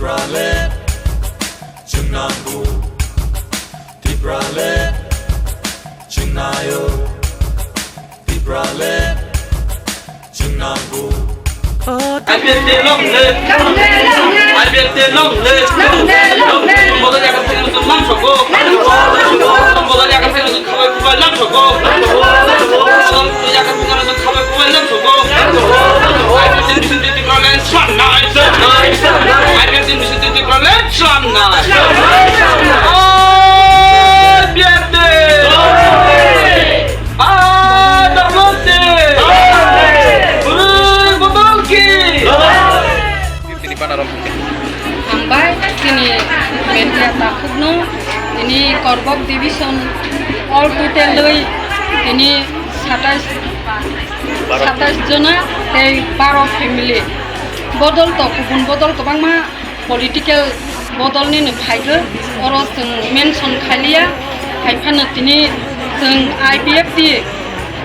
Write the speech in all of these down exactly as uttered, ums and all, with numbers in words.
Tipraland, chwng nango. Tipraland, chwng naio. Tipraland, chwng nango. I P F T long live! I P F T long live! Bodo yakar thani musu lam soko! Bodo yakar thani musu khabai kubai lam soko! Bodo yakar thani musu khabai kubai lam soko! I P F T Tipraland chwng nai! I P F T Tipraland chwng nai! I P F T! Adamante! Bwrwi bodol ki! Hambai chini media takhukno, tini Korbok division all total wi tini satais, satais jona tei baro family bodol to kubun bodol kwbangma political bodol nini phaigwi oro chwng mention khailiya, hai phano tini chwng I P F T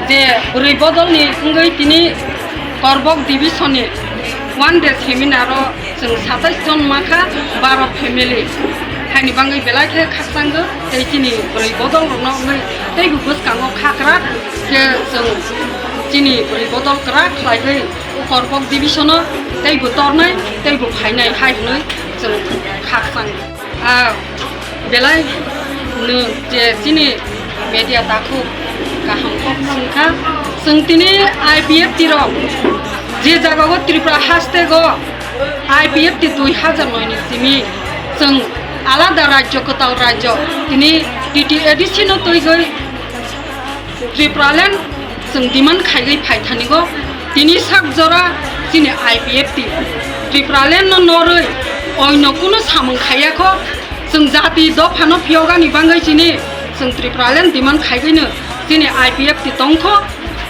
je bwrwi bodol ni wngwi tini Korbok division ni one day seminar o chwng satais jon mankha, baro family, haini bangwi belai khe khakchangwi tei chini bwrwi bodol rokno wngwi teibo bwskango kha kwrak khe chwng chini bwrwi bodol kwrak khlaiwi Korbok division o teibo tornai, teibo phainai hai hwnwi chwng khakchang. Ah, belai nwng je chini media takhuk kaham kok swngkha, chwng tini I P F T rok je jagao Tripura haste go I P F T dui hajar noi ni simi chwng alada rajyo, kwtal rajyo tini T T A D C no twigwi Tipraland chwng demand khaiwi phaithanigo, tini sak jora chini I P F T Tipraland no norwi oino kunu samung khaiyakho, chwng jati dophano phiyogani bangwi chini chwng Tipraland demand khaiwino chini I P F T tongkho.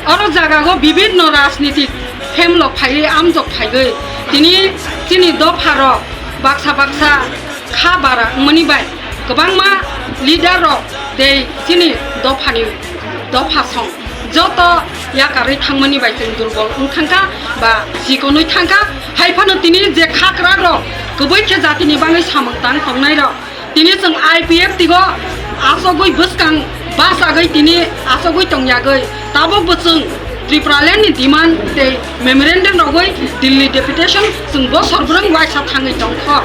Oro jagao bibinno rajnitik phemlok phaiwi amjok phaiwi tini chini dopharok baksa baksa kha bara wngmani bai kwbangma leader rok tei chini dophani dopha song joto yakarwi thangmani bai chwng durbol wng thangkha ba chikonwi thangkha. Hai phano tini je kha kwrak rok kwbwi khe jatini bangwi samung tang tongnai rok tini chwng I P F T go achogwi bwskang bachagwi tini achogwi tongyagwi tabukbo chwng Tipraland ni demand tei memorandum rogwi Delhi deputation chwng bosor bwrwng waisa thangwi tongkho.